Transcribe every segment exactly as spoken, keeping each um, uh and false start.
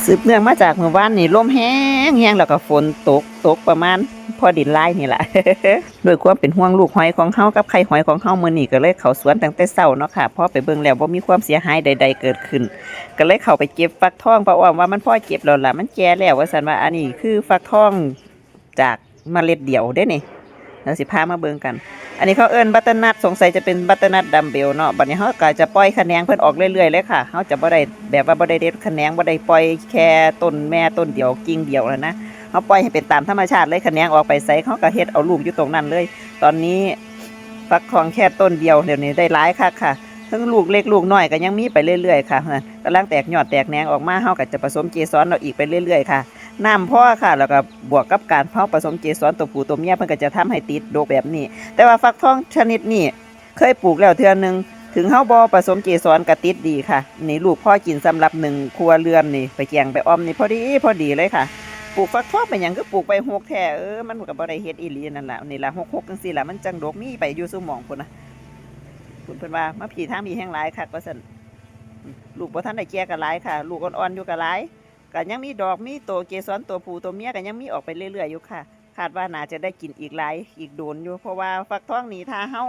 สืบเนื่องมาจากมื้อวานนี่ลมแฮงแฮง แล้วก็ฝนตก ตกประมาณพอดินลายนี่แหละ ด้วยความเป็นห่วงลูกหอยของเฮากับไข่หอยของเฮา มื้อนี้ก็เลยเข้าสวนตั้งแต่เช้าเนาะค่ะ พอไปเบิ่งแล้วบ่มีความเสียหายใดๆเกิดขึ้น ก็เลยเข้าไปเก็บฟักทอง ป้าอ้อมว่ามันพอเก็บแล้วล่ะ มันแก่แล้ว ว่าซั่นว่า อันนี้คือฟักทองจากเมล็ดเดียวเด้นี่ เดี๋ยวสิพามาเบิ่งกัน อันนี้เขาเอิ้นบัตเตอร์นัท สงสัยจะเป็นบัตเตอร์นัทดัมเบลเนาะ บัดนี้เฮาก็จะปล่อยขะแหนงเพิ่นออกเรื่อยๆเลยค่ะ เฮาจะบ่ได้แบบว่าบ่ได้เด็ดขะแหนง บ่ได้ปล่อยแค่ต้นแม่ต้นเดียว กิ่งเดียวนะนะ เฮาปล่อยให้เป็นตามธรรมชาติเลย ขะแหนงออกไปไส เฮาก็เฮ็ดเอาลูกอยู่ตรงนั้นเลย ตอนนี้ฟักทองแค่ต้นเดียว เดี๋ยวนี้ได้หลายคักค่ะ ทั้งลูกเล็กลูกน้อยก็ยังมีไปเรื่อยๆค่ะ กำลังแตกยอดแตกแหนงออกมา เฮาก็จะผสมเกสรเอาอีกไปเรื่อยๆค่ะ น้ำพอค่ะ แล้วก็บวกกับการเฮาผสมเกสรตัวผู้ตัวเมีย เพิ่นก็จะทำให้ติดดกแบบนี้ แต่ว่าฟักทองชนิดนี้ เคยปลูกแล้วเทื่อหนึ่ง ถึงเฮาบ่ผสมเกสรก็ติดดีค่ะ นี่ลูกพอกินสำหรับหนึ่งครัวเรือนนี่ ไปแกงไปอ่อมนี่พอดีพอดีเลยค่ะ ปลูกฟักทองเป็นหยังคือปลูกใบฮกแท้ เออ มันก็บ่ได้เฮ็ดอีหลีนั่นล่ะ นี่ล่ะฮกๆจังซี่ล่ะ มันจังดก มีไปอยู่ซุหม่องพุ้นนะ พุ้น เพิ่นว่ามาพี้ทางพี้แฮงหลายคักว่าซั่น ลูกบ่ทันได้แก่ก็หลายค่ะ ลูกอ่อนๆอยู่ก็หลาย ก็ยังมีดอกมีโตเกสรตัวผู้ตัวเมียก็ยังมีออกไปเรื่อยๆอยู่ค่ะ คาดว่าน่าจะได้กินอีกหลายอีกโดนอยู่ เพราะว่าฟักทองนี่ถ้าเฮา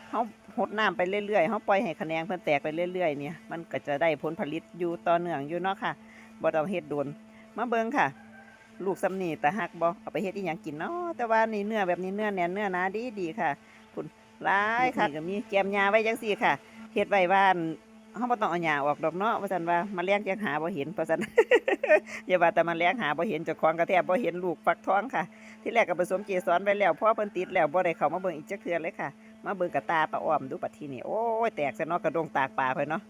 เฮาหดน้ำไปเรื่อยๆ เฮาปล่อยให้ขะแหนงเพิ่นแตกไปเรื่อยๆเนี่ย มันก็จะได้ผลผลิตอยู่ต่อเนื่องอยู่เนาะค่ะ บ่ต้องเฮ็ดโดน มาเบิ่งค่ะ ลูกส่ำนี้ตาฮักบ่ เอาไปเฮ็ดอีหยังกินเนาะ แต่ว่านี่เนื้อแบบนี้เนื้อแน่นเนื้อหนาดีๆค่ะ พุ้น หลายคัก นี่ก็มีแกมหญ้าไว้จังซี่ค่ะ เฮ็ดไว้ว่า เฮาบ่ต้องเอาหญ้าออกดอกเนาะ ว่าซั่นว่า แมลงจั่งหาบ่เห็น ว่าซั่น อย่าว่าแต่แมลงหาบ่เห็น เจ้าของก็แทบบ่เห็นลูกฟักทองค่ะ ที่แรกก็ผสมเกสรไว้แล้ว พอเพิ่นติดแล้วบ่ได้เข้ามาเบิ่งอีกจักเทื่อเลยค่ะ มาเบิ่งกะตาป้าอ้อมดูบัดทีนี้ โอ้ย แตกซะเนาะ กะด้งตากปลาเพิ่นเนาะ